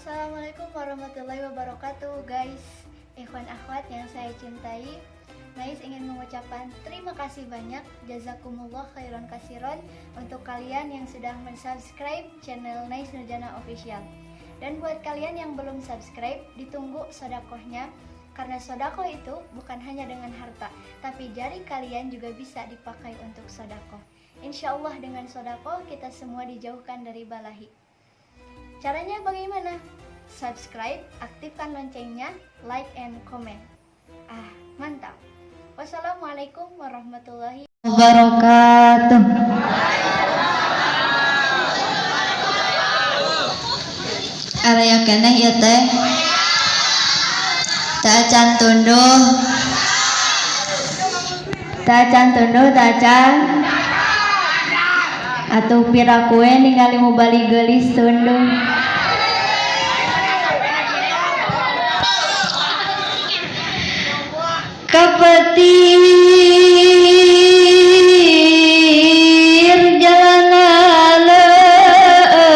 Assalamualaikum warahmatullahi wabarakatuh, guys. Ikhwan akhwat yang saya cintai, Nais ingin mengucapkan terima kasih banyak, jazakumullah khairan kasiron, untuk kalian yang sudah mensubscribe channel Nais Nurjana Official. Dan buat kalian yang belum subscribe, ditunggu sodakohnya, karena sodakoh itu bukan hanya dengan harta, tapi jari kalian juga bisa dipakai untuk sodakoh. Insya Allah dengan sodakoh kita semua dijauhkan dari balahi. Caranya bagaimana? Subscribe, aktifkan loncengnya, like and comment. Ah, mantap. Wassalamualaikum warahmatullahi wabarakatuh. Area keneh ieu teh. Teu acan tunduh. Teu acan tunduh, teu acan. Atuh piraku we ningali mubalig geulis tunduh. Kapetir jalan aleur,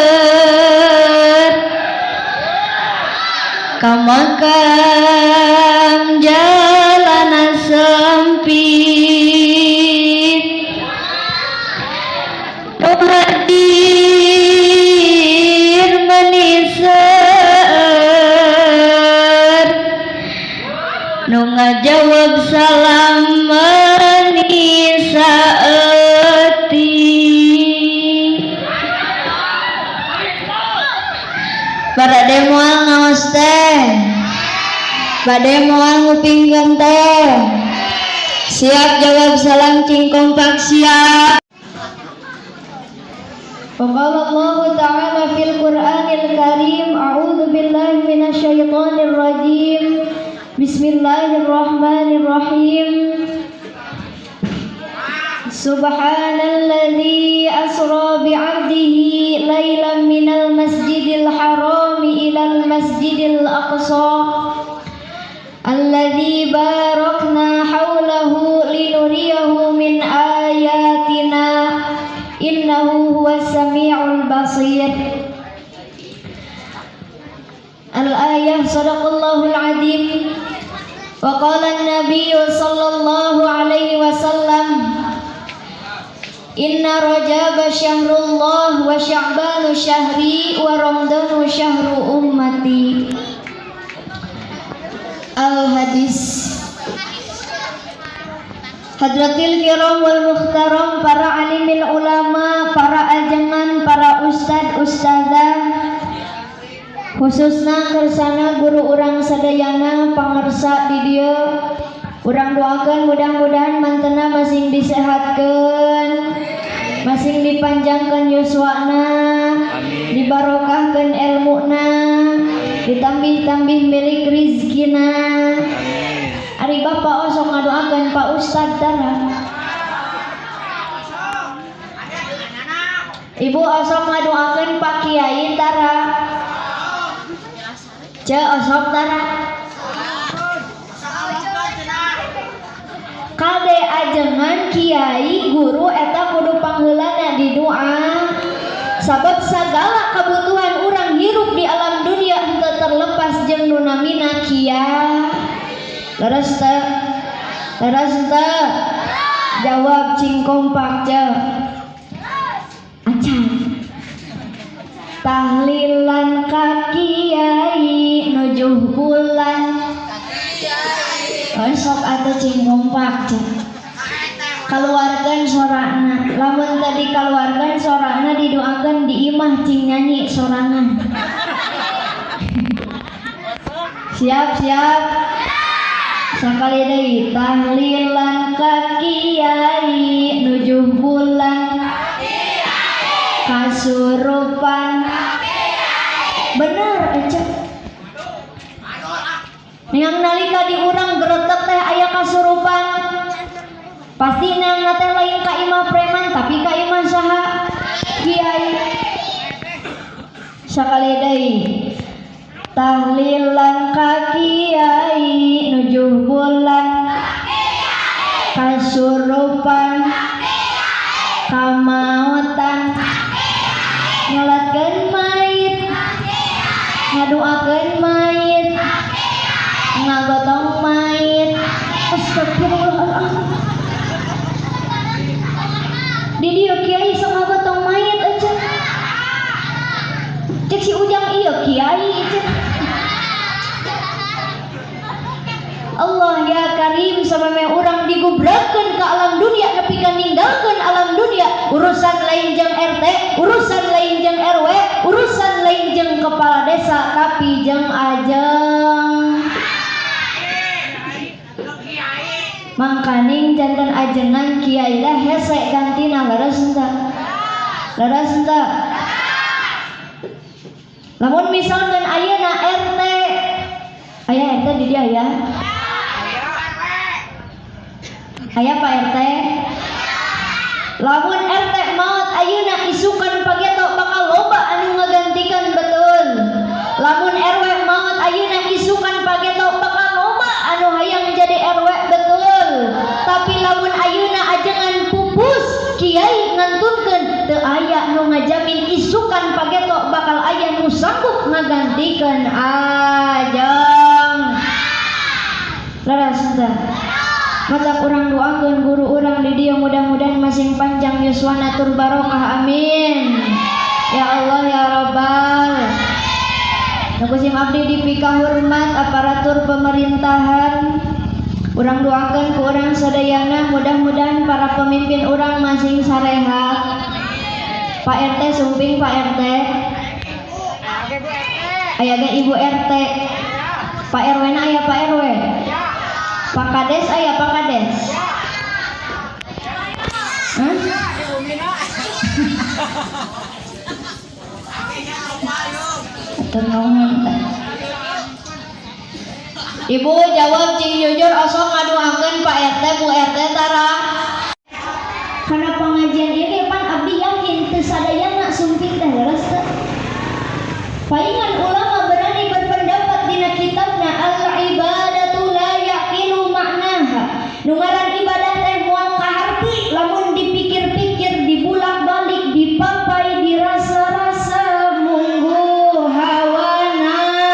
ka makam jalan sempit, nu hadir meuni seueur, nu ngajawab salam meuni saeutik. Bade moal ngaos teh, bade moal ngupingkeun teh? Siap jawab salam, cing kompak. Siap. وقال الله تعالى في القرآن الكريم: أعوذ بالله من الشيطان الرجيم، بسم الله الرحمن الرحيم. سبحان الذي أسرى بعبده ليلا من المسجد الحرام إلى المسجد الأقصى الذي باركنا حوله لنريه من آياتنا إنه هو السميع البصير. الآية. صدق الله العظيم. وقال النبي صلى الله عليه وسلم: إن رجب شهر الله وشعبان شهري ورمضان شهر أمتي. Al hadis. Hadratil kiram wal mukhtaram, para alimil ulama, para ajengan, para ustad ustazah, khususna kersana guru urang sadayana pangersa di dieu. Urang doakan mudah-mudahan mantena masing disehatkeun, masing dipanjangkan yuswana, dibarokahkeun ilmuna, ditambih-tambih milik rizkina. Ari bapak osok ngadoakeun Pak Ustad tara? Ibu osok ngadoakeun Pak Kiai tara? Ce, osok tara? Kade, ajengan, kiai, guru eta kudu pangheulana di doa, sabab sagala kebutuhan urang hirup di alam dunia henteu terlepas jeung nu namina kiai. Leres teu? Leres teu? Jawab cing kompak. Ce, acan. Tahlilan ka kiai, nujuh bulan. Oh, sok atuh cing kompak. Ce, keluarkan sorana. Lamun tadi keluarkan sorana, didoakan di imah cing nyanyi sorangan. Siap, siap. Sekali deui, tahlilan ka kiai, nujuh bulan, kasurupan. Bener aja. Yang nalika di urang geretek teh aya kasurupan, pasti nang teh lain ka imah preman, tapi ka imah saha? Kiai. Sekali deui, tahlilan ka kiai, nujuh bulan, kasurupan, kamautan, nyolatkeun mayit. Ngadoakeun mayit, ngagotong mayit. Astagfirullahaladzim. Di dieu kiai sok ngagotong mayit aja. Cek si Ujang iya kiai cek. Allah ya Karim, sampai urang digubrakeun ke alam dunia nepi ka ninggalkeun alam dunia, urusan lain jeung RT, urusan lain jeung RW, urusan lain jeung kepala desa, tapi jeung ajeng. Mangkaning janten ajengan kiai lah hese gantina, leres henteu? Leres henteu? Lamun misalkan ayeuna RT aya, RT di dia ya. Aya Pak RT. Lamun RT maot ayeuna, isukan pageto bakal loba anu ngagantikan, betul? Lamun RW maot ayeuna, isukan pageto bakal loba anu hayang jadi RW, betul? Tapi lamun ayeuna ajengan pupus, kiai ngantunkeun, teu aya nu ngajamin isukan pageto bakal aya nu sanggup ngagantikeun ajeng. Leres teu? Mata urang doakeun guru urang di dieu mudah-mudahan masing panjang yuswana tur barokah, amin ya Allah ya Rabbal. Nu ku sim abdi dipikahormat aparatur pemerintahan, urang doakeun ku urang sadayana mudah-mudahan para pemimpin urang masing sarehat. Pak RT sumping, Pak RT aya ge, Ibu RT, Pak RW na aya, Pak RW, Pak Kades aya, Pak Kades. Hah? Atur nuhun. Ibu jawab cing jujur, osok ngadoakeun Pak RT, Bu RT tara? Karena pengajian ini pan abdi yakin teu sadayana sumping teh, leres teu? Paingan ulama berani berpendapat dina kitabna, al ibadatu la yaqilu maknaha. Nu ngaran ibadah teh moal kaharti lamun dipikir-pikir, dibulak-balik, dipapai, dirasa-rasa, munggu hawa nafsu.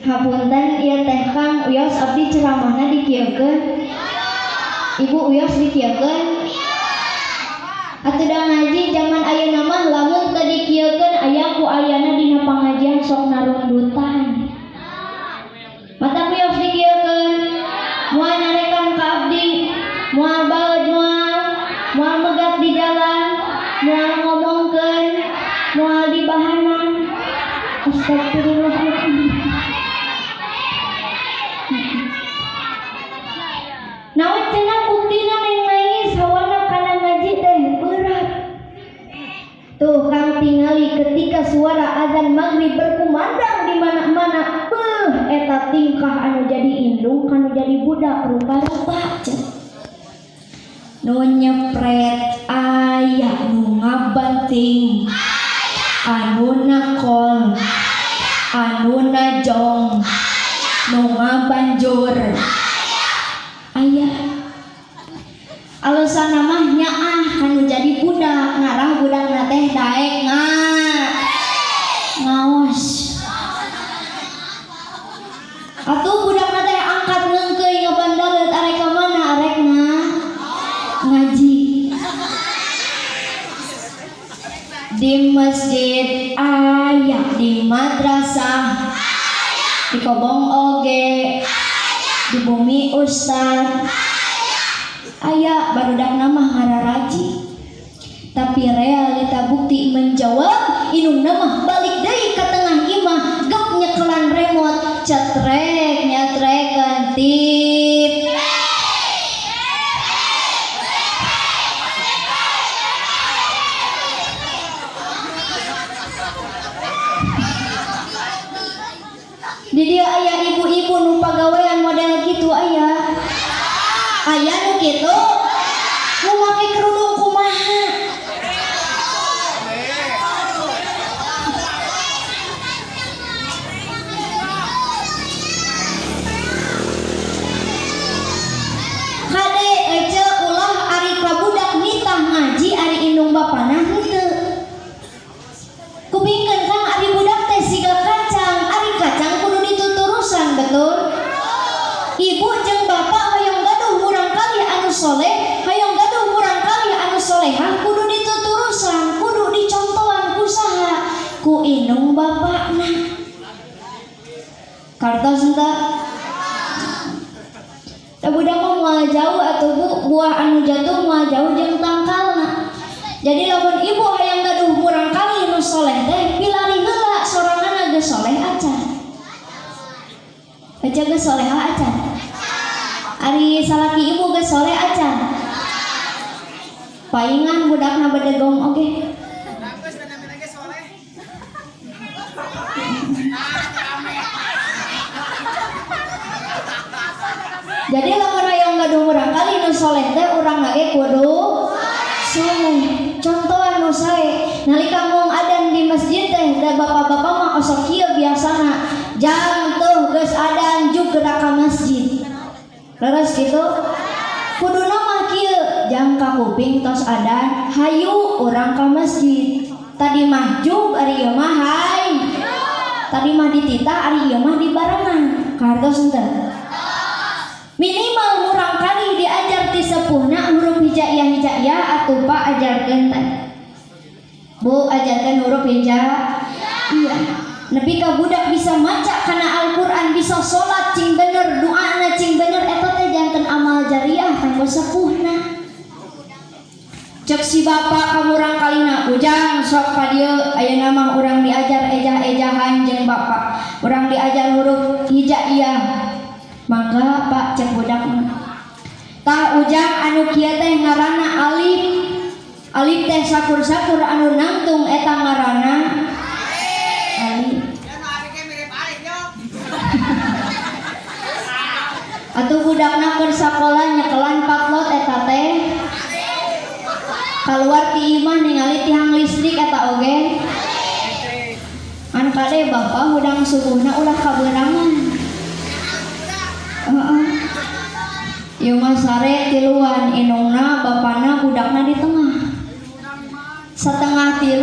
Hapunten ieu teh, Kang, wios abdi ceramahna dikieukeun? Ibu, wios dikieukeun? Atuh da ngaji zaman ayeuna mah lamun teu dikieukeun aya ku ayana dina pangajian sok narungdutan. Mata wios dikieukeun? Moal nyarekan ka abdi, moal baeud, moal moal megat di jalan, moal ngomongkeun, moal dibahanan. Astagfirullahaladzim. Naon cenah buktina Neng Nais hawana kana ngaji teh berat? Tuh Kang, tingali ketika suara azan maghrib berkumandang di mana-mana, beuh, eta tingkah anu jadi indung kanu jadi budak rupa-rupa cen. Nu nyepret aya, nu ngabanting, anu nakol, anu najong, nu ngabanjur aya. Alasan mah nyaah kanu jadi budak, ngarah budak teh daek ngaos. Atuh budak teh angkat ngeungkeuy ngabandareut, arek ka mana? Arek ngaji di masjid aya, di madrasah, di kobong oge, di bumi ustad aya. Barudak nama ngararaji, tapi realita bukti menjawab indung mah balik deui ke tengah imah, gep nyekelan remote, cetrek nyetrekeun tip. Di dieu aya ibu-ibu nu pagawean model kitu? Aya, aya nu kitu? Nu make kerudung kumaha? soleh, hoyong gaduh murangkalih anu solehah, kudu dituturusan, kudu dicontohan ku saha? Ku indung bapakna. Kartos henteu? Da budak mah moal jauh atuh, Bu, buah anu jatuh moal jauh jeung tangkalna. Jadi lamun ibu hayang gaduh murangkalih nu soleh teh, pilari heula soranganna geus soleh acan. Baca geus soleha acan? Ari salaki ibu geus soleh acan? Paingan budakna bedegong oge. Bagus dan namanya lagi soleh. Jadi lamun hayang gaduh murangkalih nu soleh teh, urang ge kudu soleh. Contohan nu sae. Nalika mung adan di masjid teh, da bapak-bapak mah osok kieu biasana. Jang tuh geus adan juk gerak ka masjid. Leres kitu? Kuduna mah kieu, jang ka kuping tos adan, hayu urang ka masjid. Tadi mah juk, ari ieu mah hay. Tadi mah dititah, ari ieu mah dibarengan. Kahartos henteu? Minimal murangkalih diajar ti sepuhna huruf hijaiyah hijaiyah atuh, Pak, ajarkeun teh. Bu, ajarkeun huruf hijaiyah. Iya. Nepi ka budak bisa maca kana Al-Qur'an, bisa salat cing bener, doana cing bener, eta teh janten amal jariah kanggo sepuhna. Cek si bapak ka murangkalihna, "Ujang, sok ka dieu, ayeuna mah urang diajar ejah-ejahan jeung bapak. Urang diajar huruf hijaiyah." "Mangga, Pak," cek budak mah. "Tah, Ujang, anu kieu teh ngaranna alif. Alif teh sakur-sakur anu nangtung eta ngaranna alif." Ya nu ariknya mirip arik yo. Atuh budakna keur sakola nyekelan patlot eta teh. Kaluar ti imah ningali tiang listrik eta oge. An kade bapak hudang subuhna ulah kabeurangan. Heeh. Ieu mah sare tiluan, indungna, bapana, budakna di tengah. 2.30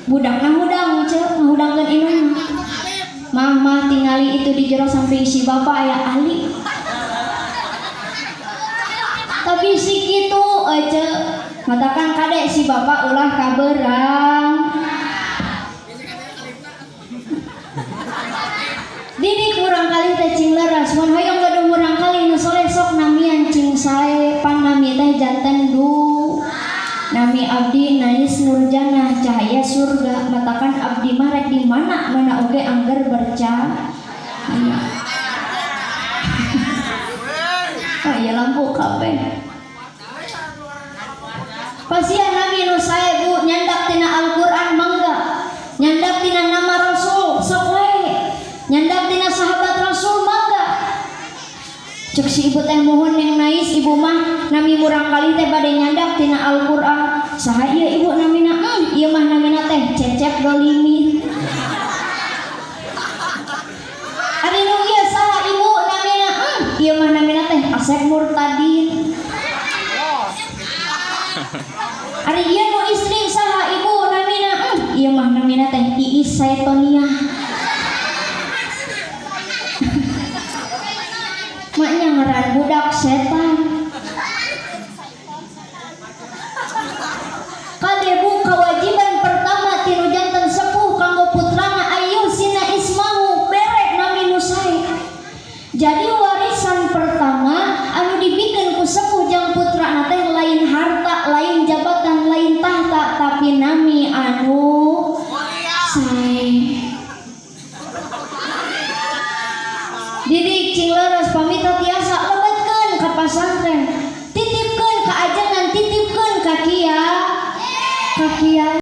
budakna hudang, cek ngahudangkeun indungna. "Mah, mah, tingali itu di jero samping si bapak aya ali." Tapi si kitu ece matakan kade si bapak ulah kaberang. Didik murangkalih teh cing leres, mun hoyong gaduh murangkalih nu soleh sok namian cing sae, panami teh janten du. Nami abdi Nais Nurjanah, cahaya surga, matakan abdi mah rek di mana mana oge angger bercahaya. Oh iya, lampu kabeh. Pasihan nami nu sae, Bu, nyandak tina Al-Qur'an mangga. Nyandak tina nama Rasul sok wae. Nyandak tina sahabat Rasul mangga. Cek si ibu teh, "Mohon yang Nais, ibu mah nami murangkalih teh bade nyandak tina Al-Qur'an." "Saha ieu, Ibu, namina?" Ieu mah namina teh Cecep Dolimin." "Ari nu ieu saha, Ibu, namina?" Ieu mah namina teh Asep Murtadin." "Ari ieu nu istri saha, Ibu, namina?" Ieu mah namina teh Iis Saetonia." Maknya ngaran budak setan. Kade, Bu, kewajiban pertama tinu janten sepuh kanggo putrana, ayu sina ismahu, bere nami nu sae. Jadi warisan pertama anu dibikeun ku sepuh jang putrana teh lain harta, lain jabatan, lain tahta, tapi nami anu sae. Didik cing leres, pamita tiasa lebetkeun ka pasantren, titipkeun ka ajengan, titipkeun ka kiai. Ka kiai.